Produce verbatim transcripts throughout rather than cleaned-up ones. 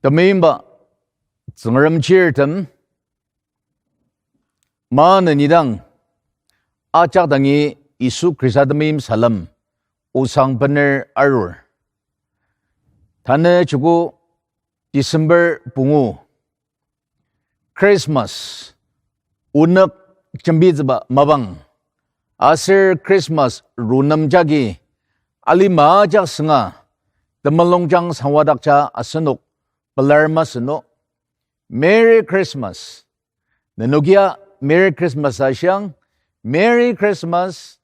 Temeimba Tsüngrem chirtem, maneni dang ajak dangi Yisu Khrista temeim salem osang bener arur. Tanü joko December pungu, Christmas onük jembitsüba mapang, aser Christmas runem jagi alima ajak sünga temulungjang sangwadakja asenok pelar masü no. Merry Christmas. Nenokia Merry Christmas ashiang. Merry Christmas.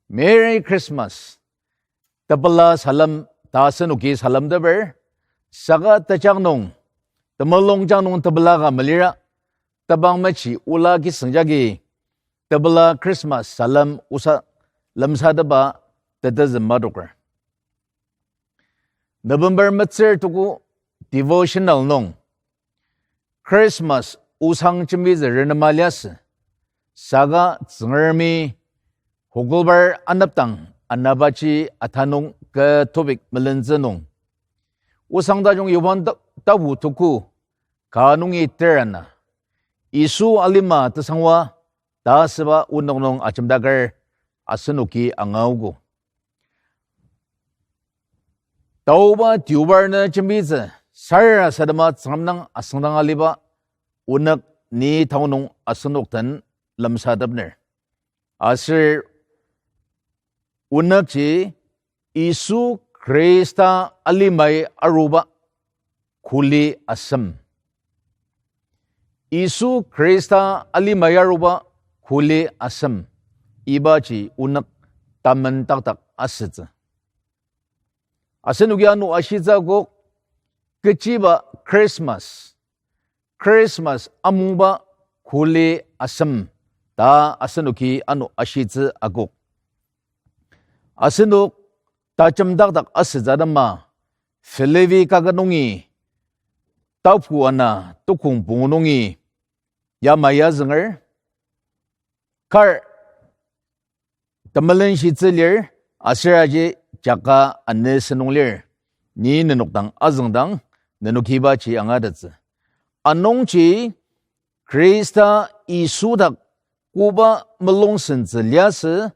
Merry Christmas. Tepela salem ta asenoki salemteper. Saka tejak nung, temulungjang nung tepela ka melira, tebang mechi ola kiseng jagi tepela Christmas salem osa lemsatepba tetezü madoker. November metsür tuku devotional nung Christmas osang jembitsü renema liasü, saka Tsüngremi Hokolbar anepdang anabaji atanung kü topic melentsü nung, Osang Tajung Johan ta-, tapu tuku ka nungi ter ana, Yisu alima tesangwa ta asüba onük nung ajemdaker asenoki angaogo. Taoba Deobarnü jembitsü sarasadema Tsüngrem dang asüngdang aliba onük ni taonung asenok den lemsatepner. Aser onükji Yisu Khrista alimai aruba kuli asem. Yisu Khrista alimai aruba kuli asem. Ibaji onük tamen taktak asütsü. Asenoki ano ashitsü akok, kechiba Christmas, Christmas amungba kuli asem ta asenoki ano ashitsü akok. Asenok tajemdakdak asütsü atema, Filipi kaket nungi, tapu ana tukong pungu nungi yamai azünger, kar temelenshitsü lir, aser aji jaka anesü nung lir. Ni nenok dang azüngdang, nenok ibaji angatettsü. Anungji Khrista Yisu dak koba mulungsentsü liasü,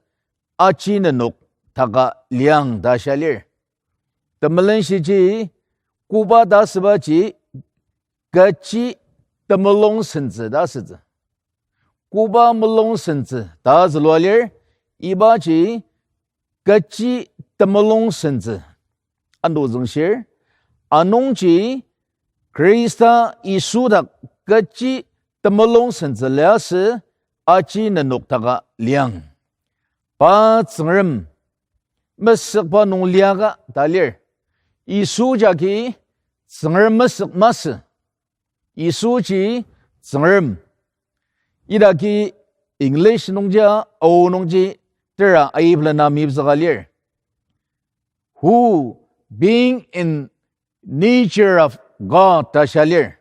aji nenok taka liang ta shia lir. Temelenshiji koba ta asübaji kechi temulungsentsü ta asütsü. Koba mulungsentsü ta zülua lir, ibaji kechi temulungsentsü ano züngshir. Anungji Khrista Yisu dak kechi temulungsentsü liasü, aji nenok taka liang. Pa Tsüngrem mesükba nung liaka ta lir. Yisu jagi Tsüngrem mesük masü. Yisuji Tsüngrem. Idaki English nungjia, Ao nungji tera aiblena mipzüka lir. Who, being in nature of God ta shia lir.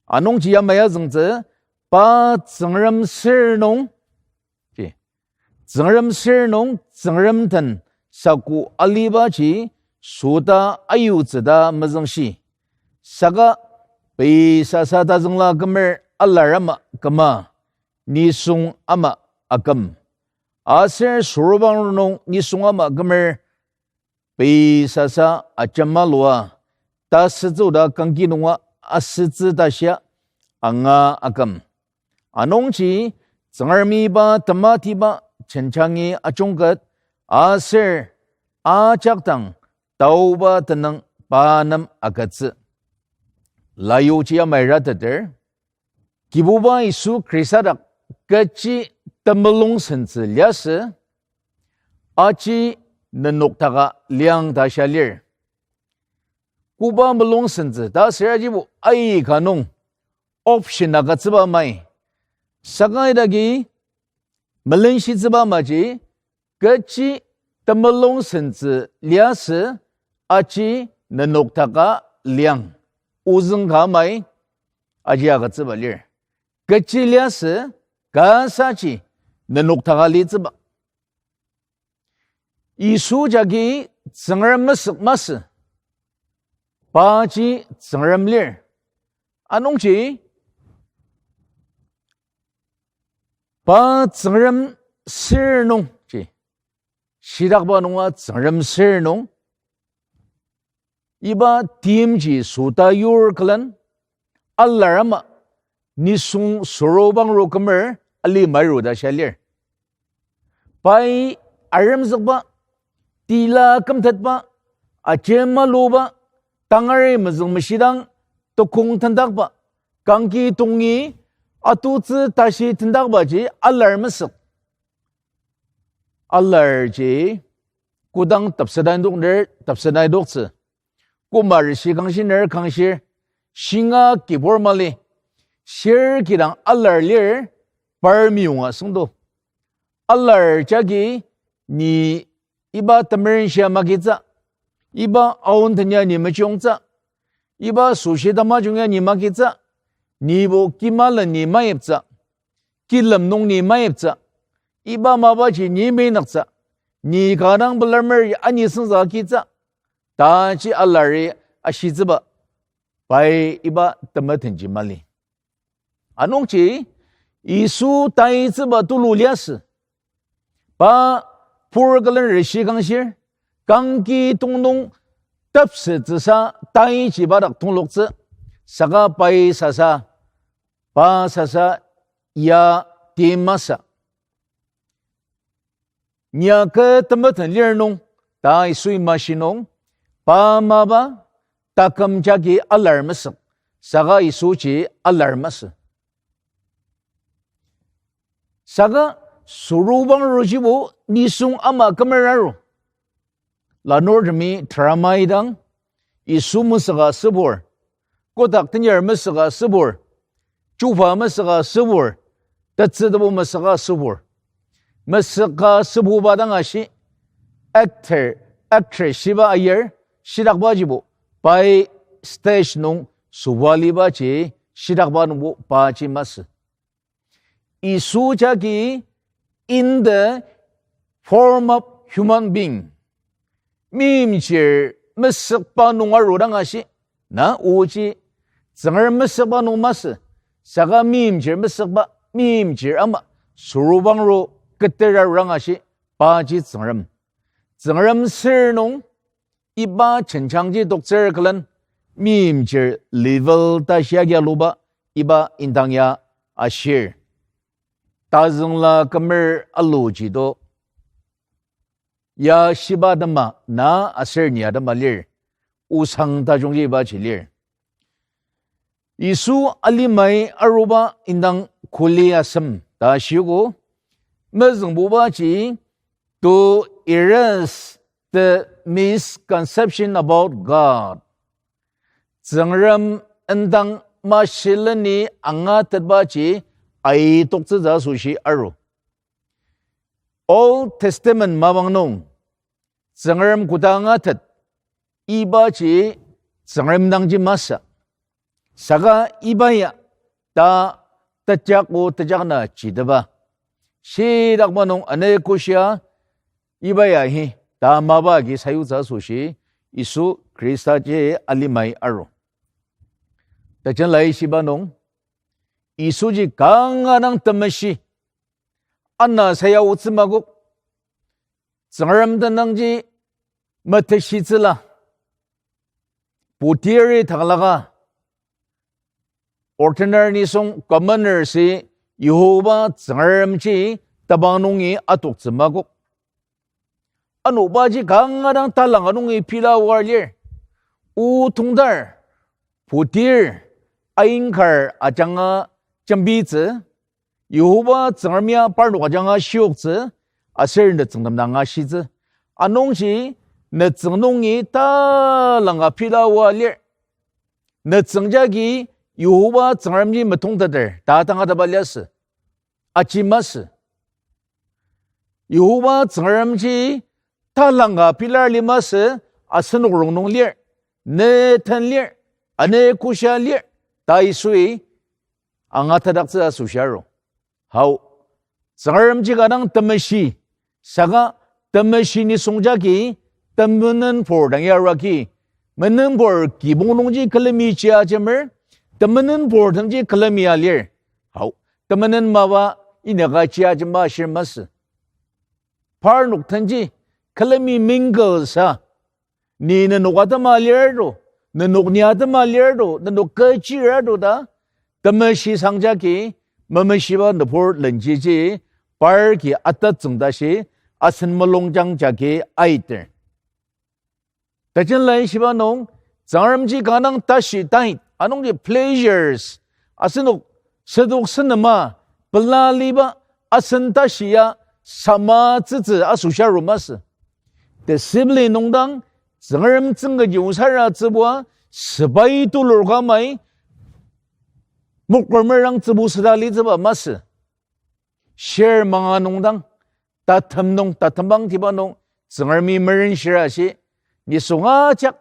Anungji yamai azüngtsü, pa Tsüngrem sür nung, ji, Tsüngrem sür nung Tsüngrem den saku alibaji süta ayutsü ta mezüngshi. Saka pei sasa tazüngla kümer alar ama küma, nisung ama aküm. Aser sorubang nung nisung ama kümer pei sasa ajema lua, tasütsü oda kangki nunga asütsü ta shia anga aküm. Anungji Tsüngremi pa tematiba jenjangi ajungket, aser ajak dang taoba tenüng pa nem agütsü. Layuji yamai rateter, Kibuba Yisu Khrista dak kechi temulung sentsü liasü, aji nenok taka liang ta shia lir. Koba mulung sentsü ta süra jibo aika nung option agütsüba mai. Saka idagi melenshitsüba maji, kechi temulung sentsü liasü, aji nenok taka liang. Ozüng ka mai aji agütsüba lir. Kechi liasü, kasaji nenok taka litsüba. Yisu jagi Tsüngrem mesük masü. Paji Tsüngrem lir. Anungji, pa Tsüngrem sür nungji, shidakba nunga Tsüngrem sür nung, iba timji süta yur külen, alar ama nisung sorubangru kümer alimairu ta shia lir. Pai aremzükba, tila kümtetba, ajemaluba, tangari mezüngmeshidang tekong tendakba, kangki tongi atutsü tashi tendakbaji alar mesük. Alarji kodang tepseta indokner tepseta indoktsü, koma rishi kangshiner kangshir, shinga kibur mali, shir kidang alar lir, par meyonga süngdo. Alar jagi ni iba temerenshia magitsü, iba aontenya ni mejungtsü, iba süshi tamajung ya ni magitsü, nibo kimalen ni mayiptsü, kilem nung ni mayiptsü, iba mapaji ni meinüktsü, ni kanga pelarmer anisüngzü agitsü, taji alari ashitsüba, pai iba temetenji mali. Anungji Yisu taitsüba tulu liasü. Pa pur külen rishi kangshir, kangki tongnung tepsetsüsa taijiba dak tongloktsü, saka pai sasa, pa sasa ya tim masü. Ni aka temeten lir nung, ta Yisui mashi nung, pa mapa taküm jagi alar mesük, saka Yisuji alar masü. Saka sorubangrujibo nisung ama kümer aru. Lanurtemi drama idang, Yisu mesüka sübur, kotak tenyar mesüka sübur, chuba mesüka sübur, tetsü tebu mesüka sübur. Mesüka sübuba dang ashi, actor, actress shiba ayir, shidakbajibo, pai stage nung süba libaji, shidakba nungbo paji masü. Yisu jagi in the form of human being, meimchir mesükba nung aru dang ashi, na oji Tsüngrem mesükba nung masü, saka meimchir mesükba, meimchir ama sorubangru keter aru dang ashi, paji Tsüngrem. Tsüngrem sür nung iba jenjangji toktsür külen meimchir level ta shia aluba iba indang ya ashir. Tazüngla kümer aluji do ya shiba atema na aser ni atema lir. Osang tajungji ibaji lir. Yisu alimai aruba indang kuli asem ta shiogo, mezüngbubaji, to erase the misconception about God. Tsüngrem indang mashileni angatetbaji aitoktsütsü asoshi aru. Old Testament mapang nung, Tsüngrem koda angatet, ibaji Tsüngrem dangji masü. Saka iba ya ta tejak o tejak na jiteba, shidakba nung ane koshia iba ya hi ta mapa agi sayutsü asoshi Yisu Khristaji alimai aru. Tejen lai shiba nung, Yisuji kanga dang temeshi, ana saya otsü makok, Tsüngrem tenangji meteshitsüla, putiri tanglaka, ordinary nisung commoner si Yihova Tsüngremji tebang nungi atoktsü makok. Ano paji kanga dang talanga nungi pila war lir. O tongdar, putir, ainkar ajanga jembitsü, Yihova Tsüngrem ya parnok ajanga shioktsü, aser nütsüngtem dang ashitsü. Anungji nütsüng nungi talanga pila wa lir. Nütsüng jagi Yihova Tsüngremji metongteter ta tangatetba liasü. Aji masü. Yihova Tsüngremji talanga pilar li masü, asenok rongnung lir, ne ten lir, ane koshia lir, ta Yisui angatetdaktsü asoshi aru. Hau, Tsüngremji kanga dang temeshi, saka temeshi nisung jagi temenen pur dang ya arua agi, Menenpur kibong nungji külemi chia ajemer, temenenpur tangji külemi alir. Hau, temenen mapa inyaka chia ajema ashir masü. Parnok tangji külemi mingle sa. Ni nenok atema lir to, nenok ni atema lir to, nenok kechir to ta, temeshi sangjagi, memeshiba nübur lenjiji, par ki atatsüng tashi, asen mulungjang jagi aiter. Tejen lai shiba nung, Tsüngremji kanga tashi tait, anungji pleasures, asenok sedok senema, pela liba, asen tashi ya, sama tsütsü asoshia aru masü. Discipline nungdang, Tsüngrem tsüngkaji osaratsübua, sepai tulur kamai, mokremerang tsübu süda litsüba masü. Shir manga nungdang, tatem nung, tatembang tiba nung, Tsüngremi merenshira shi, nisung ajak,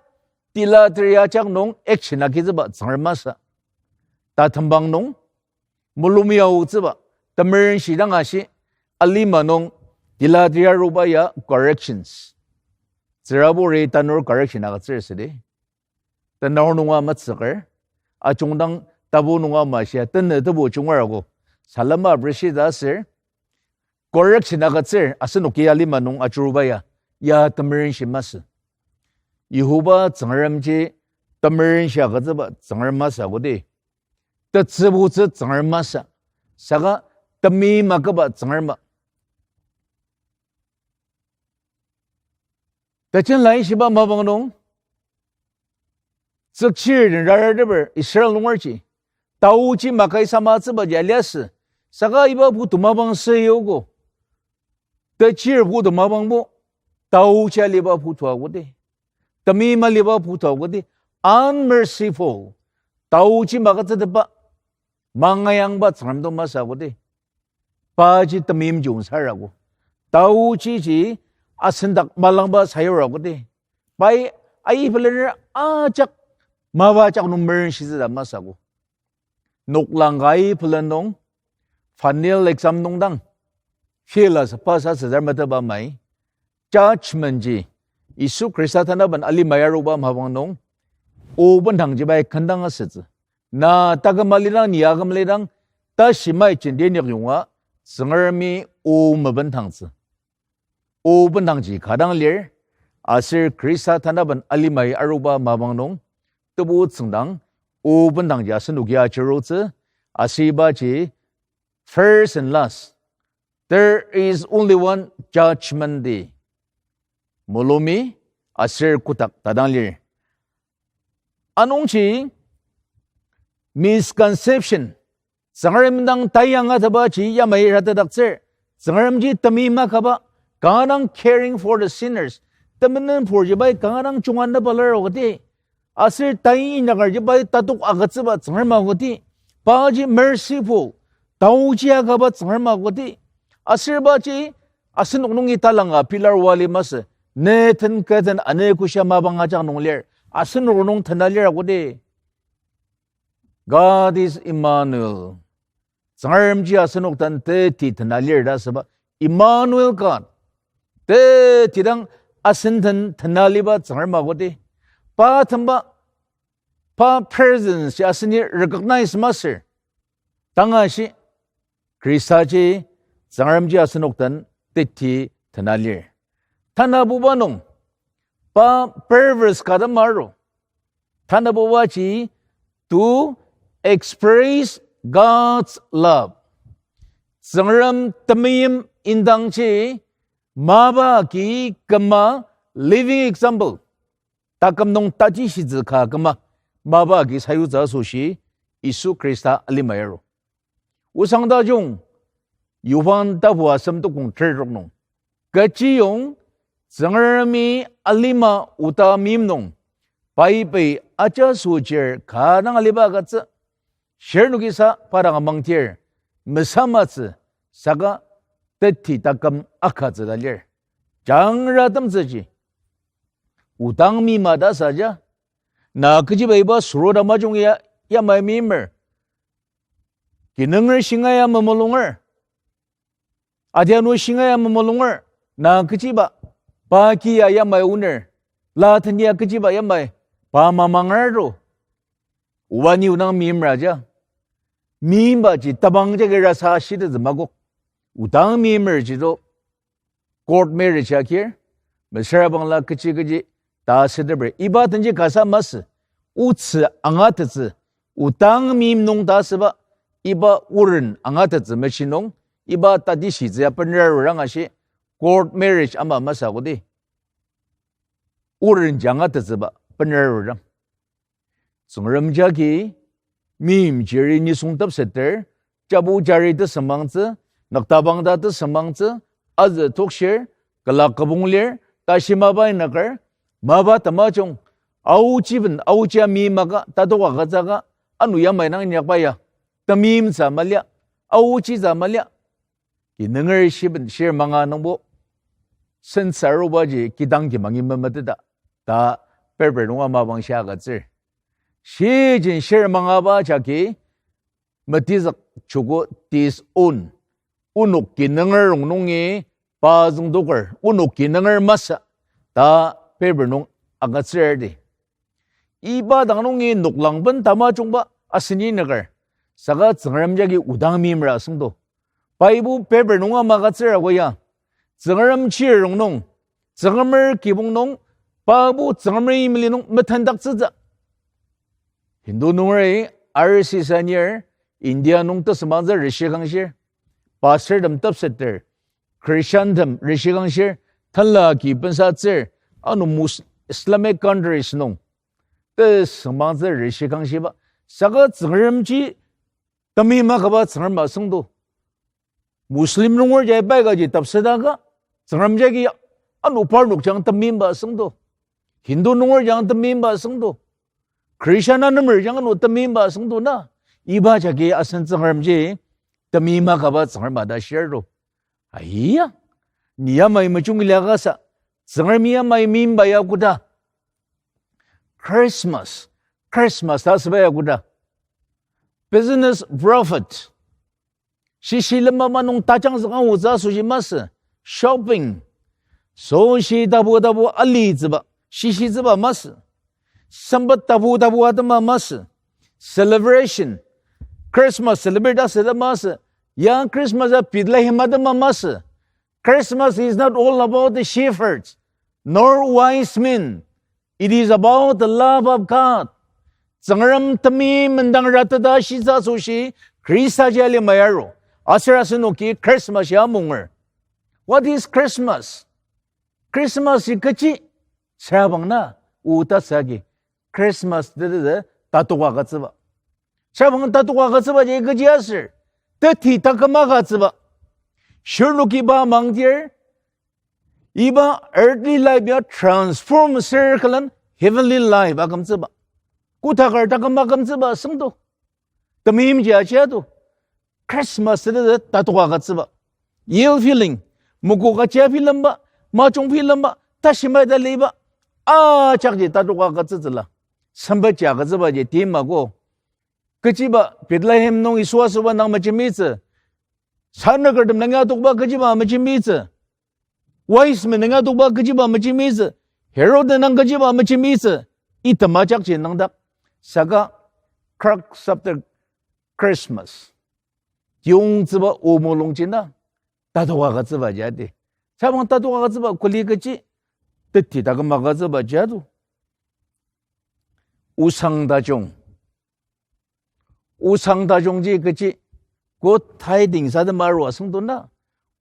tila teri ajak nung, action agitsüba Tsüngrem masü. Tatembang nung, mulung ya aotsüba, temerenshi dang ashi, alima nung, tila teri aruba ya corrections. Tsüraburi tanur correction agütsür südi. Tenao nunga matsüker, ajungdang tabu nunga mashia, tena tebu junger ako. Salema apreshi ta aser, correction agütsür, asenoki alima nung ajuruba ya, ya temerenshi masü. Yihova Tsüngremji temerenshi agütsüba Tsüngrem masü akodi. Tetsübutsü Tsüngrem masü. Saka temeim akaba Tsüngrem ma. Tejen lai shiba mapang nung, tsükchir den rarateper Israel nungerji, taoji makai samatsübaji aliasü, saka iba putu mapang süyogo, techir putu mapangbo, taoji aliba putu akodi, temeim aliba putu akodi, unmerciful, taoji magütsütepa, mangayangba Tsüngrem to masü akodi. Paji temeimji ongsarago. Taojiji asendak malangba sayur akodi. Pai aibelener ajak mapa ajak nung merenshitsü ta masü ako. Noklang ka aibelen nung final exam nungdang fail asü pass asütsür meteba mai, judgment ji Yisu Khrista tanaben alimai aruba mapang nung, o bendangji pai kendang asütsü. Na taküm alidang, ni aküm alidang, tashi mai jenti inyakjunga, Tsüngremi o mebendangtsü. O bendangji ka dang lir, aser Khrista tanaben alimai aruba mapang nung, tebu tsüngdang, o bendangji asenoki ajurutsü, aser ibaji first and last. There is only one judgment day. Mulumi aser kotak ta dang lir. Anungji misconception, Tsüngrem dang tayangatebaji yamai ratetdaktsür, Tsüngremji temeim akaba, kanga dang caring for the sinners, temenenpurji pai kanga dang junga nüba lir akodi, aser tai inyakerji pai tatok agütsüba Tsüngrem akodi, paji merciful, taoji akaba Tsüngrem akodi, aser paji asenok nungi talanga pilar wali masü, ne den kü den ane kushia mapang ajak nung lir, asenok nung tena lir akodi. God is Emmanuel. Tsüngremji asenok den teti tena lir ta asüba Emmanuel God. Teti dang asen den tena liba Tsüngrem akodi. Pa temba, pa presence ji aseni recognize masür. Tanga shi, Khristaji, Tsüngremji asenok den teti tena lir. Tanabuba nung, pa purpose ka temaro. Tanabubaji to express God's love. Tsüngrem temeim indangji mapa agi küma living example. Taküm nung tatishitsü ka küma mapa agi sayutsü asoshi Yisu Khrista alimai aru. Osang tajung, Johan tapu asem tukong terok nung, kechiyong Tsüngremi alima oda meim nung, pai pei ajaso chir ka dang aliba agütsü, shirnokisa pa dang amangdir, mesamatsü, saka teti taküm akatsü ta lir. Jangratemtsüji, odang meima ta saja, na kechiba iba suro ta majung ya, yamai meimer. Kinunger shingaia memulunger, adianu shingaia memulunger, na kechiba, pa ki ya yamai oner, la tenia kechiba yamai, Pa mamangar to. Oba ni odang meimra ja. Meimbaji tabang jagi rasa shitettsü makok. Odang meimer ji to court marriage akir, mesüra bangla kechi kechi ta asüteper. Iba tenji kasa masü, otsü angatettsü, odang meim nung ta asüba, iba oren angatettsü mechi nung, iba tatishitsü ya benra rurang ashi, court marriage ama masü kodi. Oren ji angatettsüba benra rurang. Tsüngrem jagi, meimchiri nisung tepseter, jabu jari tesüngmangtsü, nüktabang ta tesüngmangtsü, azü tokshir, külak kübong lir, tashi mapa inyaker, mapa tamajung, aochiben, aochia meimaka, tatoka agütsüka, ano yamai nang inyakba ya, temeimtsü malia, aochitsü malia, kinunger shiben shir manga nungbo, sensa arubaji kidang kimangi memeteta, ta Bible nunga mapang shia agütsür. Shijin shir mangaba jagi, metizük joko disown. Onok kinunger rongnungi pa züngdoker, onok kinunger masü, ta Bible nung agütsür di. Iba dang nungi noklang ben tamajungba aseni nüker. Saka Tsüngrem jagi odang meimra asüngdo. Bible paper nunga magütsür ago ya. Tsüngrem chir rongnung, Tsüngremer kibong nung, pabo Tsüngremer imli nung metendaktsütsü. Hindu nungeri arisi sanir, India nung tesüngmangtsü rishikangshir. Pastor tem tepseter, Christian tem rishikangshir, tala ki bensatsür, ano Mus-, Islamic countries nung tesüngmangtsü rishikangshiba. Saka Tsüngremji temeim akaba Tsüngrem asüngdo. Muslim nunger jai pai kaji tepsetaka, Tsüngrem jagi ano parnok jang temeimba asüngdo. Hindu nunger jang temeimba asüngdo. Christian anemer jang ano temeimba asüngdo na. Iba jagi asen Tsüngremji temeim akaba Tsüngrem ta shirdo. Aiya, ni yamai mejungi liakasa, Tsüngremi yamai meimba ya koda. Christmas, Christmas ta asüba ya koda. Business profit. Shishi lema manung tajangzük angutsü asoshi masü. Shopping. Soshi tapu tapu alitsüba, shishitsüba masü. Sempet tapu tapu atema masü. Celebration. Christmas celebrate asüta masü. Ya Christmas a Bethlehem atema masü. Christmas is not all about the shepherds nor wise men. It is about the love of God. Tsüngrem temeim mendang rateta shisa asoshi Khrista ji alimai aru. Aser asenoki Christmas ya amunger. What is Christmas? Christmas ji kechi? Sabang na, o ta sagi. Christmas tetezü tatoka agütsüba. Sabang tatoka agütsüba ji kechi aser, teti taküm agütsüba. Shirnoki pa mangdir, iba earthly life ya transform sür külen heavenly life akümtsüba. Kotaker taküm akümtsüba asüngdo. Temeimji ajiado. Christmas tetezü tatoka agütsüba. Ill feeling, mokok ajia bilemba, majung bilemba, tashi maita liba, ajakji tatoka agütsütsüla. Sempetji agütsübaji timako. Kechiba Bethlehem nung Yisu asüba nang mejemitsü. Sanükertem nang ya tokba kechiba mejemitsü. Wise men nang ya tokba kechiba mejemitsü. Herod nang kechiba mejemitsü. Item ajakji nangdak. Saka crux of the Christmas, tiyongtsüba o mulungji na, tatoka agütsüba ji adi. Sabang tatoka agütsüba kuli kechi? Teti taküm agütsüba ji ado. Osang tajung. Osang tajungji kechi? Good tidings atema aru asüngdo na.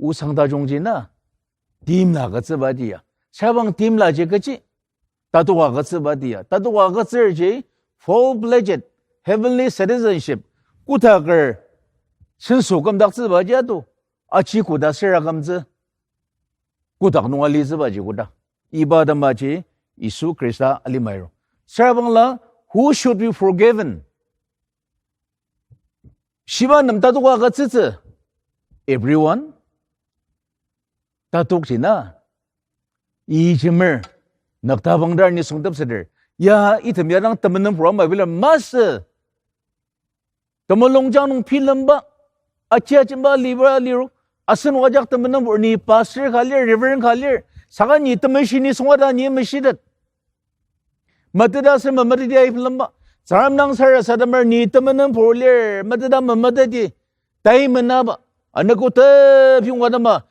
Osang tajungji na, timla agütsüba tia. Sabang timlaji kechi? Tatoka agütsüba tia. Tatoka agütsürji full-fledged heavenly citizenship, kotaker senso kümdaktsüba ji ado. Aji koda süra kümtsü? Kotak nung alitsübaji koda. Iba atemaji Yisu Khrista alimai aru. Sabangla, who should be forgiven? Shiba nem tatoka agütsütsü? Everyone? Tatokji na, ijemer, nüktabang dar nisung tepseter, ya item ya dang temenenpur ama bilemer masü. Temulungjang nung bilemba, aji ajemba aliba aliru, asenok ajak temenenpur, ni pastor ka lir, reverend ka lir, saka ni temeshi nisung ata ni meshitet. Meteta aser memeteti aibelemba. Tsüngrem dang sarasademer ni temenen pur lir, meteta memeteti. Tai menaba. Anogo tepyonga tema.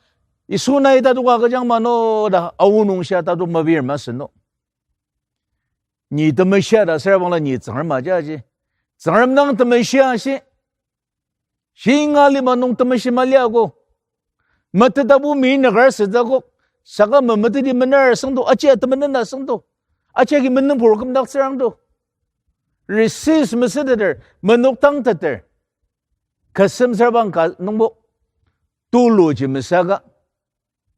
Yisu nai tatoka kejang mano ta aonung shia tato mepir masü no. Ni temeshia ta sür bangla ni Tsüngrem ajaji. Tsüngrem dang temeshia shi. Shinga lima nung temeshi maliago. Metetabo mi nakar sütsügo. Saka memeteti mener asüngdo, aji temenen asüngdo. Aji agi menen pur kümdaktsürangdo. Resist mesüteter, menok tangteter. Kasem sür bang ka nungbo. Tuluji mesaka.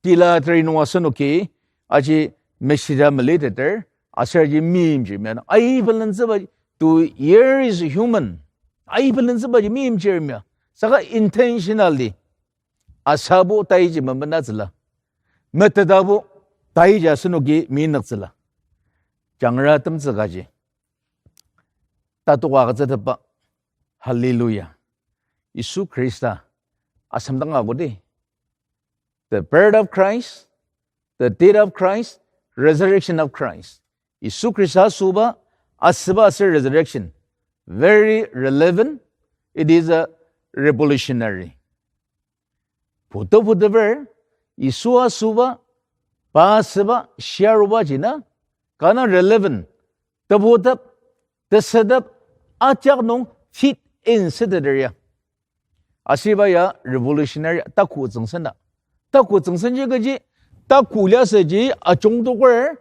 Tila teri nung asenoki, aji meshida meliteter, aser aji meimchir mena. Aibelentsüba, to err is human. Aibelentsübaji meimchir mea. Saka intentionally. Asabo taiji memenatsüla. Metetabo taiji asenoki meinüktsüla. Jangra temtsü kaji. Tatoka agütsütepa. Hallelujah. Yisu Khrista asemdang agudi. The birth of Christ, the death of Christ, resurrection of Christ. Yisu Khrista asüba, asüba aser resurrection. Very relevant. It is a revolutionary. Putu putuber, Yisu asüba, pa asüba, shiaruba jina, kana relevant, tebutep, tesetep, ajak nung fit in süteter ya. Asüba ya revolutionary taku tsüngsena. Taku tsüngsenji kechi, taku liasüji ajungtoker,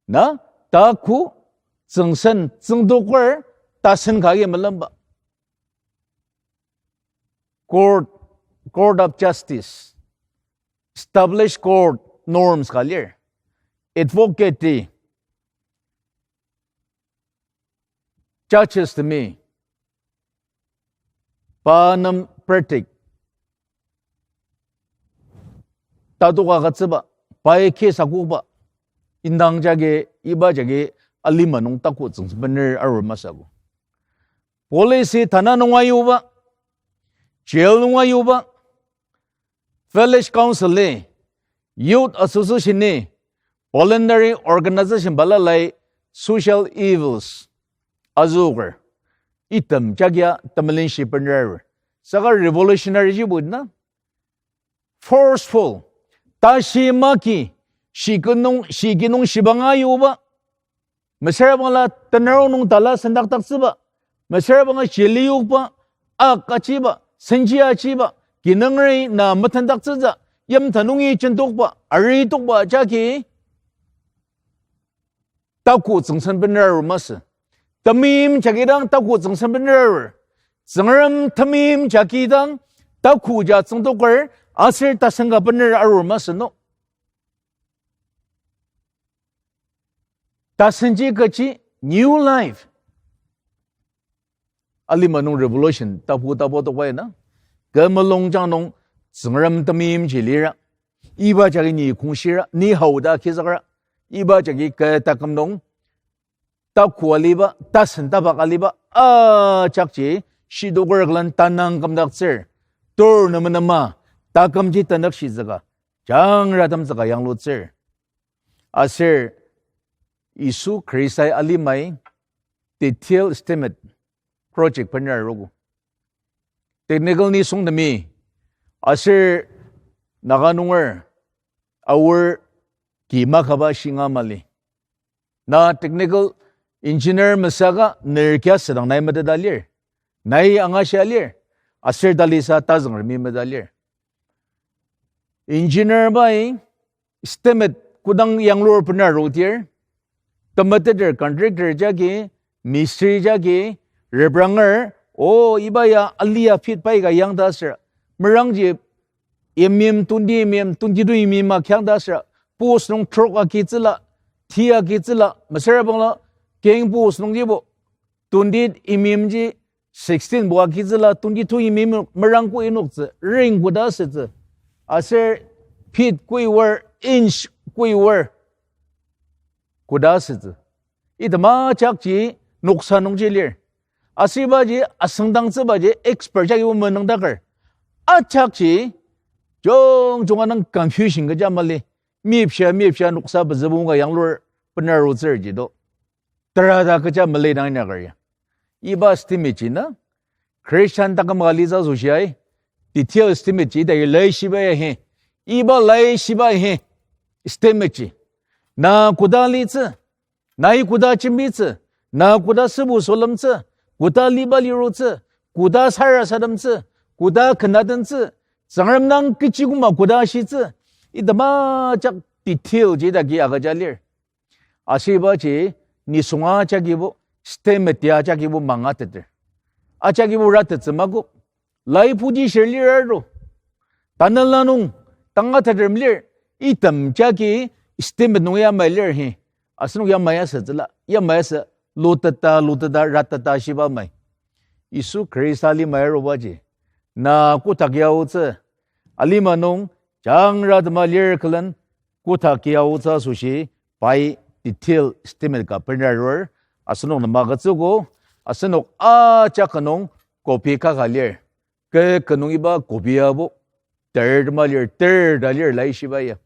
na, taku tsüngsen tsüngtoker, tasen kagi melemba. Court, court of justice, established court norms ka lir, advocate ti, judges temi, pa nem verdict, tatoka agütsüba, pai case akoba, indang jagi, iba jagi, alima nung taku tsüngsem bener arur masü ako. Policy tana nung ayuba, jail nung ayuba, village council-i, youth association-i, voluntary organization balalai social evils azüoker, item jagia temelenshi bener arur. Saka revolutionary jibo na, forceful, tashi maki, shiki nung, shiki nung shibanga ayuba, mesüra bangla tenarong nung tala sendakdaktsüba, mesüra bangla shiliyokba, ak achiba, senji achiba, kinungri na metendaktsütsü, yimten nungi jentokba, aritokba jagi, taku tsüngsen bener arur masü. Temeim jagi dang taku tsüngsen bener arur. Tsüngrem temeim jagi dang taku ja tsüngtoker aser tasen ka bener arur masü no. Tasenji kechi new life. Alima nung revolution tapu tapu tokba ina. Kü mulungjang nung Tsüngrem temeimji lira. Iba jagi ni kongshira, ni haoda kizakra. Iba jagi kü taküm nung taku aliba, tasen tabak aliba, ajakji, shidoker külen tanang kümdaktsür. Tur nemenema, takümji tanükshitsüka, jangratemtsüka yanglutsür. Aser Yisu Khristai alimai detail estimate project bener arogo. Technical nisungtemi aser Naga nunger aor ki makaba shinga mali. Na technical engineer mesüaka ner kia südang nai meteta lir. Nai angashia lir. Aser talisa tazüngremi meta lir. Engineer bai estimate kodang yanglur bener arudir, temeteter contractor jagi, mistri jagi, repranger, o iba ya alia feet pai ka yangta asüra, merangji mm twenty mm, twenty-two mm a kyangta asüra, post nung trok agitsüla, ti agitsüla, mesüra bangla, king post nungjibo, twenty-eight mm ji sixteen bo agitsüla twenty-two mm merang ko inoktsü, ring koda asütsü. Aser feet ko iwar, inch ko iwar koda asütsü. Item ajakji noksa nungji lir. Aser ibaji asüngdangtsübaji expert jagi o menüngdaker. Ajakji jongjong anang confusion kecha mali. Mipshia, mipshia noksa pezübonga yanglur bener arutsürji do. Terata kecha mele dang inyaker ya. Iba estimate ji na, Christian taküm ka litsü asoshi ai, detail estimate ji ita lai shiba ya hi. Iba lai shiba hi. Estimate ji. Na koda litsü, nai koda jembitsü, na koda sübu solemtsü, koda liba lirutsü, koda sarasademtsü, koda kenadentsü, Tsüngrem dang kechi koma koda ashitsü, item ajak detail ji ita ki agüja lir. Ashibaji nisung ajakibo, estimate ya ajakibo mangateter. Ajakibo ratettsü makok. Lai puji shir lir aro. Tanela nung tangateter lir, item jagi estimate nung yamai lir hi. Asenok yamai asütsüla, yamai asü luteta, luteta, rateta shiba mai. Yisu Khrista alimai arubaji, na kotak yaotsü, alima nung jangra tema lir külen kotak yaotsü asoshi pai detail estimate ka benra arur, asenok nem agütsüogo, asenok ajak ka nung copy kaka lir. Kü ka nung iba copy abo ter tema lir, ter ta lir lai shiba ya.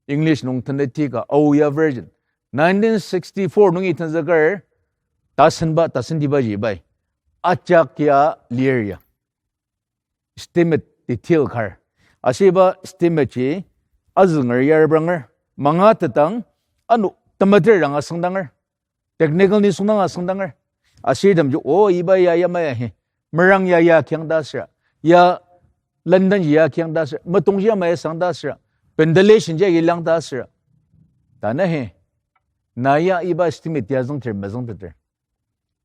English nung teneti ka Aoya version. Nineteen sixty-four nungi tenzüker, tasenba, tasentibaji pai. Ajak ya lir ya. Estimate detail kar. Ashiba estimate ji azünger yarbranger, mangatetang, ano temeter dang asüngdanger. Technical nisung dang asüngdanger. Ashirtemji, o, iba ya yamai ya hi. Merang ya ya kiang ta süra. Ya London ji ya kiang ta süra. Metongji yamai ya sang ta süra. Ventilation ji ya ilang ta süra. Tanü hi, na ya iba estimate ya züngter mezüngteter.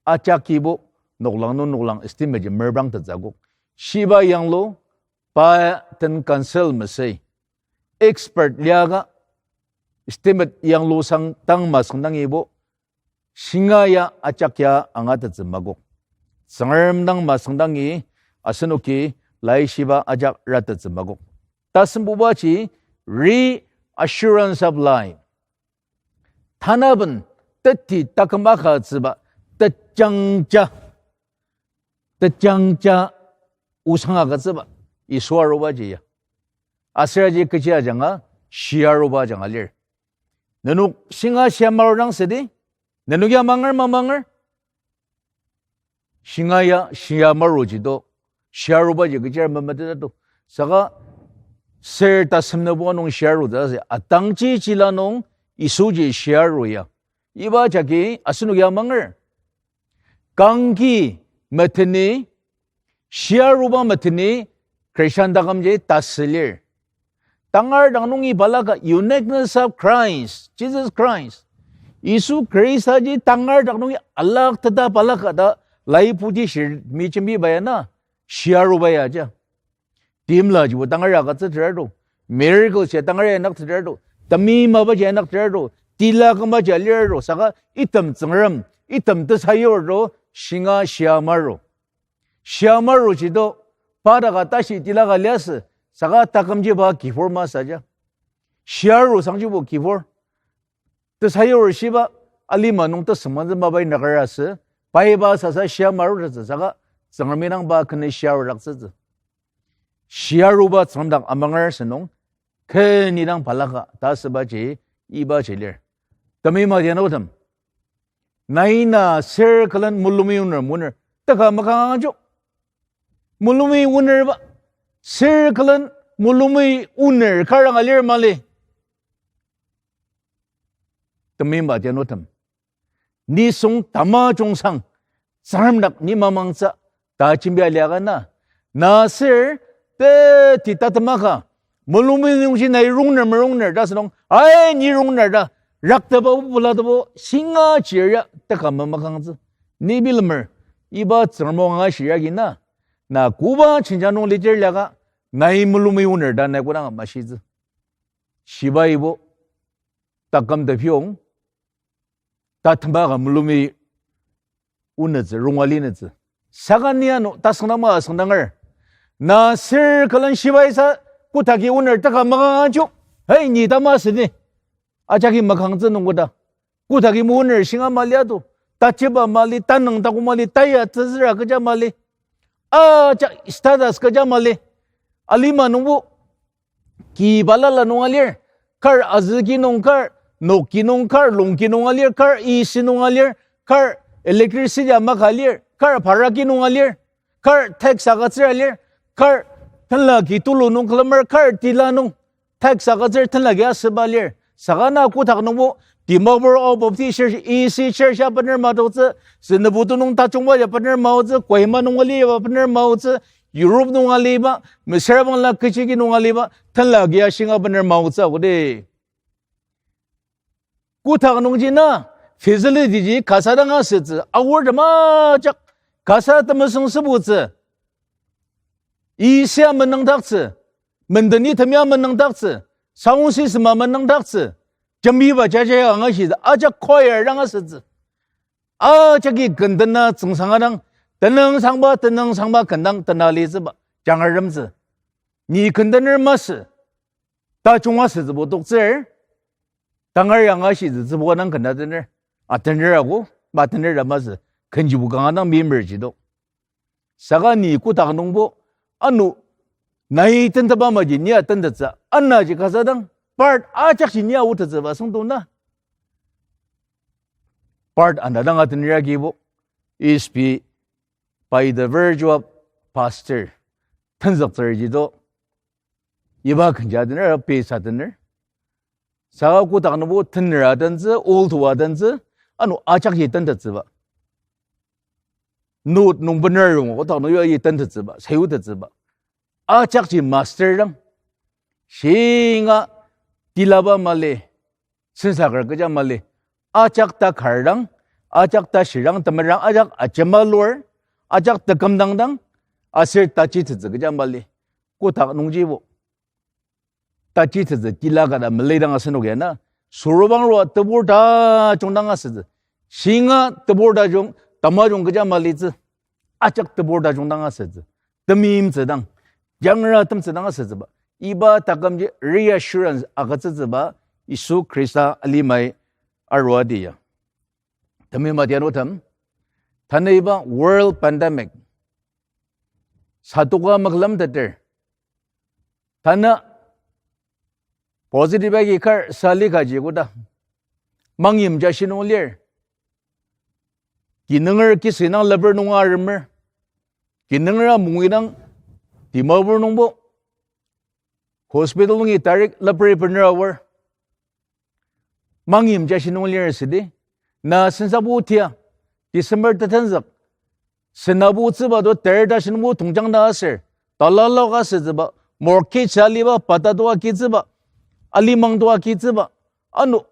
Ajakibo noklang nung noklang estimate ji merbangtettsü akok. Shiba yanglu, pa den council masü, expert liaka, estimate yanglusang tang masüngdangibo, shinga ya ajak ya angatettsü makok. Tsüngrem dang masüngdangi asenoki laishiba ajak ratettsü makok. Tasembubaji reassurance of life. Tanaben teti taküm akatsüba tejangja, tejangja osang agütsüba Yisu arubaji ya. Aser aji kechi ajanga, shia aruba ajanga lir. Nenok shinga shia marudang südi, nenok ya manger mamanger, shinga ya shia maruji do, shia arubaji kechi memeteta do. Saka ser tasemnübo nung shia aru ta se, atangji jila nung Yisuji shia aru ya. Iba jagi asenok ya manger. Kangki meteni, shia aruba meteni, Christian takümji tasü lir. Tangar dang nungi balaka uniqueness of Christ, Jesus Christ. Yisu Khristaji tangar dang nungi alakteta balaka ta laipuji shir mi jembiba ya na, shia aruba ya ja. Timla jibo tangar ya agütsüter ado. Miracle shia tangar ya inyakteter ado. Temi mabaji inyakteter ado. Tila kümaji alir ado. Saka item Tsüngrem, item tesayur do, shinga shia maru. Shia maruji do, pa daka tashi tilaka liasü, saka takümji pa kibur masü ja. Shia aru sangjibo kibur. Tesayur shiba, alima nung tesüngmangtsü mapai nakar asü, pai pa sasa shia marutettsü, saka Tsüngremi dang pa keni shia arudaktsütsü. Shia aruba Tsüngrem dang amanger asünung, keni dang balaka ta asübaji, ibaji lir. Temi madianutem, nai na ser külen mulumi oner, oner teka makangangjo. Mulumi onerba, ser külen mulumi oner karanga lir mali. Temi madianutem, nisung tamajung sang, Tsüngrem dak ni mamangtsü ta jembia liaka na, na ser teti tatemaka, mulumi nungji nai rongner merongner ta asünung, ai ni rongner ta, rakteba bulatebo shinga chir ya teka mamakangtsü. Ni bilemer, iba Tsüngrem o anga shir yagi na, na koba jenjang nung lidir liaka, nai mulumi oner ta nai kodang mashitsü. Shiba ibo, taküm tepiong, tatemaka mulumi onetsü, rongwa linetsü. Saka ni ano tasüngdang ma asüngdanger, na ser külen shibai sa kotaki oner teka makangangjo. Hei, ni tama süni. Ajaki makangtsü nungkoda, kotaki mo oner shinga mali ado. Tachiba mali, tanüng tako mali, taya tsütsüra kecha mali, ajak status kecha mali. Alima nungbo ki balala nung alir, kar azüki nung kar, nok ki nung kar, lung ki nung alir, kar A C nung alir, kar electricity amaka lir, kar para ki nung alir, kar tax agütsür alir, kar tenla ki tulu nung külemer, kar tila nung tax agütsür tenla ki asüba lir. Saka na kotak nungbo, Dimapur Ao Baptist Church, A C Church a bener maotsü, Zunheboto nung tajungba ya bener maotsü, Kohima nung aliba bener maotsü, Europe nung aliba, mesüra bangla kechiki nung aliba, tenla ki ashinga bener maotsü akodi. Kotak nungji na facility ji kasa dang asütsü, aor tema ajak kasa temesüng sübutsü. Isia menüngdaktsü, menden itemia menüngdaktsü, sound system a menüngdaktsü, jembiba jaja ya angashitsü, ajak choir dang asütsü. Ajaki kendena tsüngsanga dang, tenüngsangba, tenüngsangba kendang tena litsüba, jangaremtsü. Ni kendener masü, tajung asütsübo toktsür, tangar yanga shitsütsübo nang kena tener, atener ako, matener ta masü, kenjibo kanga dang memer jidok. Saka ni kotak nungbo, ano, nai tenteba maji nia tentettsü, anaji kasa dang, part ajakji nia otettsüba süngdong na. Part ana dang atener agibo, E S P, by the virtue of pastor, tenzüktsür jido, iba kenja atener, pei sa atener. Saka kotak nungbo tenera tentsü, old wa tentsü, ano ajakji tentettsüba. Note nung bener yong kotak nung yua yi tentettsüba, sayutettsüba. Ajakji master dang. Shinga tilaba mali, sensaker kecha mali. Ajak ta kar dang, ajak ta shirang temerang, ajak ajema lur, ajak tekümdang dang, aser taji tetsü kecha mali. Kotak nungjibo. Taji tetsü tila ka ta melidang asenok ya na. Sorobang rua tebur tajung dang asütsü. Shinga tebur tajung, tamajung kecha malitsü. Ajak tebur tajung dang asütsü. Temimtsü dang. Jangra temtsü dang asütsüba. Iba takümji reassurance agütsütsüba Yisu Khrista alimai arua dia. Temima tian otem. Tanü iba world pandemic. Satoka maklemteter. Tanü positive agi kar sali kaji koda. Mangyim ja shinung lir. Kinunger kisi nang leper nung aremer. Kinunger amungi nang Dimapur nungbo. Hospital nungi tarik leper bener aor. Mangyim ja shinung lir sidi. Na sensabu tia. December tetenzük. Senabu tsüba to ter ta shinungbo tongjang ta aser. Talalok asütsüba. Mortgage aliba pata to akitsüba. Alimang to akitsüba. Ano.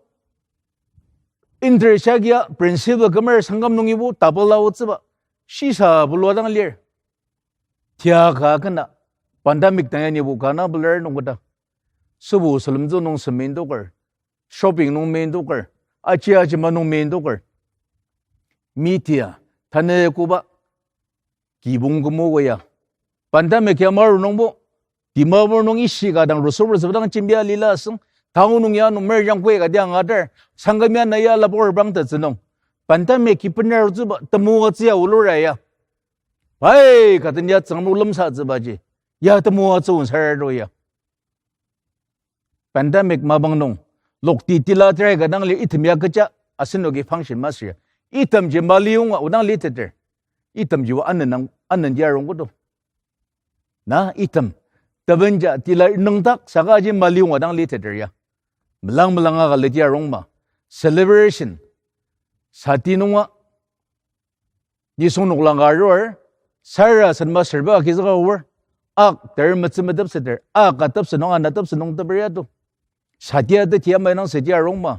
Interest agia principal kümer sangkam nungibo double aotsüba. Shisa bulua dang lir. Tia ka kena. Pandemic tang ya nibo kana buler nung keta. Sübu sülemtsü nung semin toker. Shopping nung main toker. Achi achi ma nung main toker. Media. Tanü koba. Kibong kümo koya. Pandemic ya maru nungbo. Dimapur nung ishi ka dang rusu rusu dang chimbia lila asüng. Town nung ya nung mer yang kwe ka dia ngater. Sangkam ya na ya labor bang tetsü nung. Pandemic ki bener tsüba temoatsü ya ulura ya. Pai ka den ya tsang nung lemsa tsüba ji. Ya temoatsü un sarar do ya. Pandemic mapang nung, lokti tila terai ka dang lir item ya kecha, asenoki function masür ya. Itemji maliyonga odang liteter. Itemji wa anen nang, anen ya rong kodo. Na item, tebenja tila nüngdak saka ji maliyonga dang liteter ya. Melang melanga ka leti ya rong ma. Celebration. Sati nunga, nisung noklang ka arur, sarasadema serba kizüka aor, ak ter metsü metepseter, ak ka tepsü nung, ana tepsü nung teper ya to. Satia teti amai nang satia arung ma.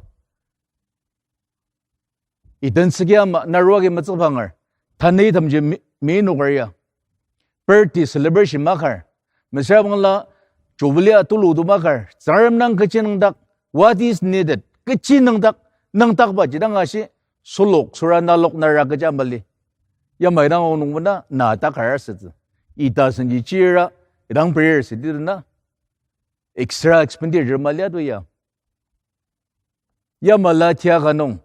Iten süki ama, narua ki metsükbanger, tanü itemji mi, mi noker ya. Birthday celebration makar, mesüra bangla Jubilee atulu tu makar, Tsüngrem nang kechi nüngdak, what is needed, kechi nüngdak, nüngdakba ji dang ashi, sulok, sura nalok nara kecha mali. Yamai dang onung mena, na takar asütsü. Ita senji chira, idang prayer sidi na. Extra expenditure mali atu ya. Yamala tia ka nung,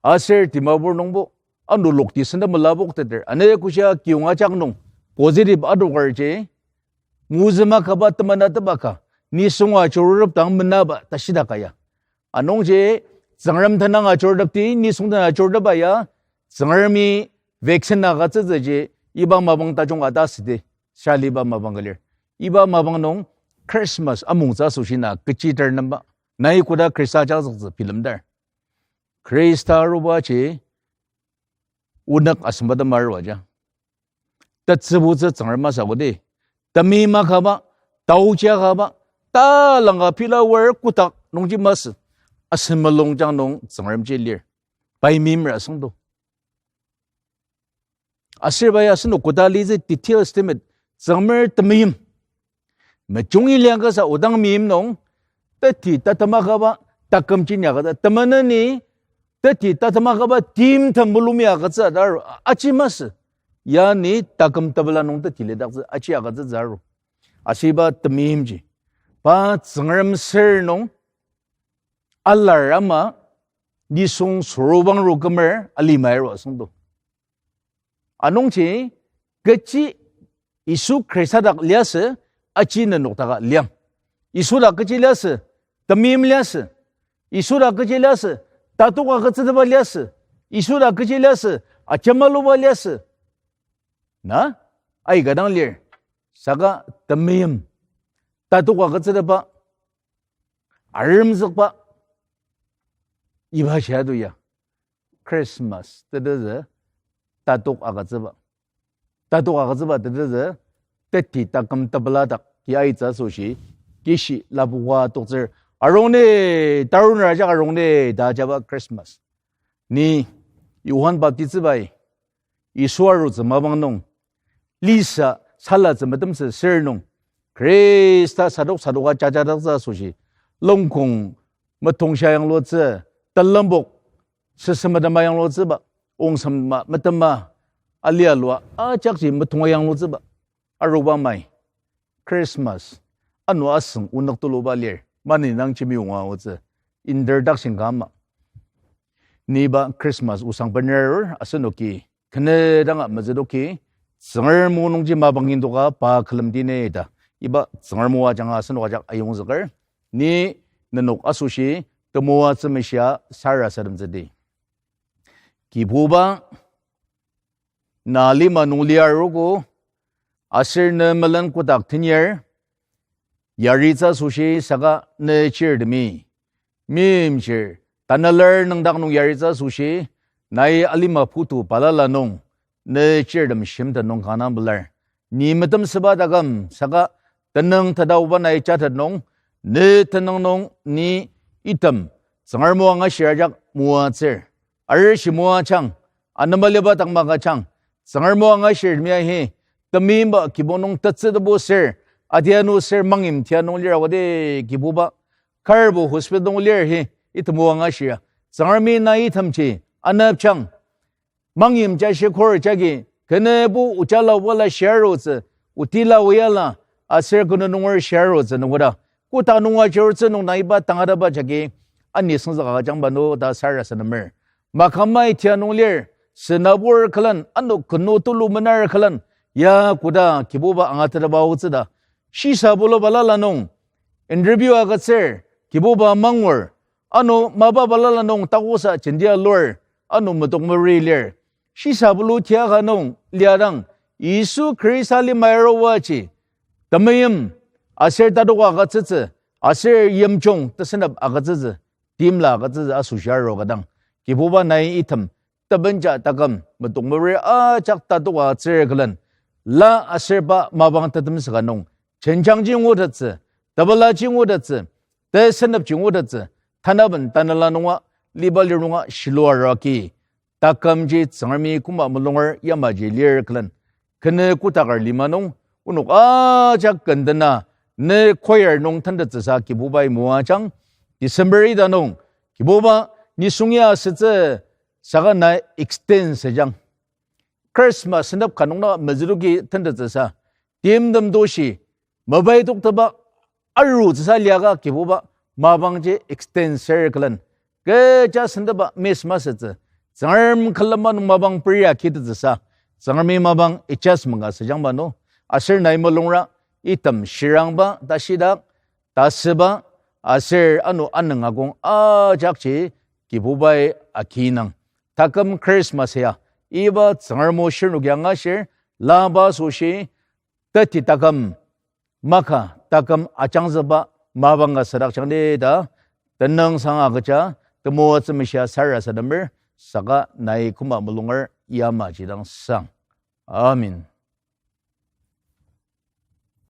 aser Dimapur nungbo, ano lokti sende melabokteter, ane kushia kiyong ajak nung, positive adoker ji, muzüma kaba temena tebaka, nisunga chururep dang menaba tashidaka ya. Anungji, Tsüngrem tenüng ajurutepdi, nisung den ajurutepba ya, Tsüngremi vaccine agütsütsüji, iba mapang tajung ka ta südi, shaliba mapang ka lir. Iba mapang nung Christmas amungtsü asoshi na kechi ter nemba, nai koda Khrista ajangzüktsü bilemdar. Khrista arubaji onük asüngbatem aru aja. Tetsübutsü Tsüngrem masü kodi. Temeim akaba, taochi akaba, talangka pila wer kotak nungji masü. Asen mulungjang nung Tsüngremji lir. Pai meimra asüngdo. Aser pai asenok koda litsü detail estimate, Tsüngremer temeim. Mejungi liang kasa odang meim nung, teti tatem akaba, taküm jinia kasa, temeneni, teti tatem akaba, timtem mulumi agütsü ta aru, aji masü. Yani taküm tepela nung teti lidaktsü, aji agütsütsü aru. Asüba temeimji. Pa Tsüngrem ser nung, alar ama, nisung sorubang ru kümer, alimai ru asüngdo. Anungji, kechi Yisu Khrista dak liasü, aji nenok daka liang. Yisu dak kechi liasü, temeim liasü. Yisu dak kechi liasü, tatok agütsüteba liasü. Yisu dak kechi liasü, ajemaluba liasü. Na, aika dang lir, saka temeim, tatok agütsüteba, aremzükba, iba shia to ya. Christmas tetezü, tatok agütsüba. Tatok agütsüba tetezü, teti taküm tepela dak ki aitsü asoshi, kishi lapoka toktsür, arungne, tarunra ajak arungne ta ajaba Christmas. Ni Johan Baptistbai Yisu arutsü mapang nung, lisa salatsü metemsü ser nung, Khrista sadok sadoka jajadaktsü asoshi, longkong metongshia yanglutsü, telembok süsü metema yanglutsüba, ongsem ma metema, alia lua ajakji metonga yanglutsüba, aruba mai. Christmas, ano asüng onük tuluba lir, mani nang jembi onga otsü, introduction ka ama. Niba Christmas osang bener asenoki, kene danga mezüdoki, Tsüngrem o nungji mapang indoka pa külemdi ne ta, iba Tsüngrem o ajanga asenok ajak ayongzüker, ni nenok asoshi, temoatsü meshia sarasademtsüdi. Kibuba, na lima nung liarogo, aser ne melen kotak tenyar, yaritsü asoshi saka ne chirtemi. Meimchir, tanalar nüngdak nung yaritsü asoshi, nai alima putu balala nung, ne chirtem shimten nung kanga pelar. Ni metemsüba taküm, saka tenüng tetaoba nai jatet nung, ne tenüng nung ni item, Tsüngrem o angashir ajak moatsür. Arishi moajang, anema liba taküm agüjang, Tsüngrem o angashirtemi ahi, temeimba kibong nung tetsü tebu ser, adianu ser mangyim tia nung lira wade Kibuba, karbo hospital nung lir hi, item o angashir. Tsüngremi nai itemji, anepjang, mangyim ja shikor jagi, kenebo ojala obala shiarutsü, otila oyala, aser kenu nunger shiarutsü nungoda, kota nunga jirutsü nung nai iba tangataba jagi, ani sengzaka jangba no ta sarasademer. Makamai tia nung lir, senabur külen, ano kenu tulu menar külen, ya koda Kibuba angatetaba otsü ta. Shisa bulu balala nung, interview agütsür, Kibuba mangur, ano mapa balala nung takosa jendia lur, ano metok meri lir. Shisa bulu tiaka nung liadang, Yisu Khrista limai arubaji, temeim, aser tatok agütsütsü, aser yimjung tesenep agütsütsü, timla agütsütsü asoshi aru kadang. Kibuba nai item, tebenja taküm, metok meri ajak tatok agütsür külen, la aser pa mapang tetemsüka nung, jenjangji ngutettsü, tepelaji ngutettsü, tesenepji ngutettsü, tanaben tanela nunga, liba lir nunga shilua raki, takümji Tsüngremi koma mulunger yamaji lir külen, kene kotaker lima nung, onok ajak kendena, ne choir nung tentettsüsa Kibubai moajang, December ita nung, Kibuba nisung ya asütsü saka na extend süjang. Christmas senep ka nung na mezüdoki tentettsüsa, timtem doshi, mebai tokteba, arutsüsa liaka Kibuba, mapangji extend ser külen, kecha senteba miss masütsü, Tsüngrem külema nung mapang peria kitettsüsa, Tsüngremi mapang adjustment ka süjangba no, aser nai mulungra, item shirangba, tashidak, tasüba, aser ano anüng akong ajakji, Kibubai akinang. Taküm Christmas ya, iba Tsüngrem o shirnoki angashir, laba asoshi, teti taküm, maka taküm ajangzüba mapang ka sadakjangdi ta, tenüngsang agüja, temoatsü meshia sarasademer, saka nai koma mulunger yamaji dang sang. Amen.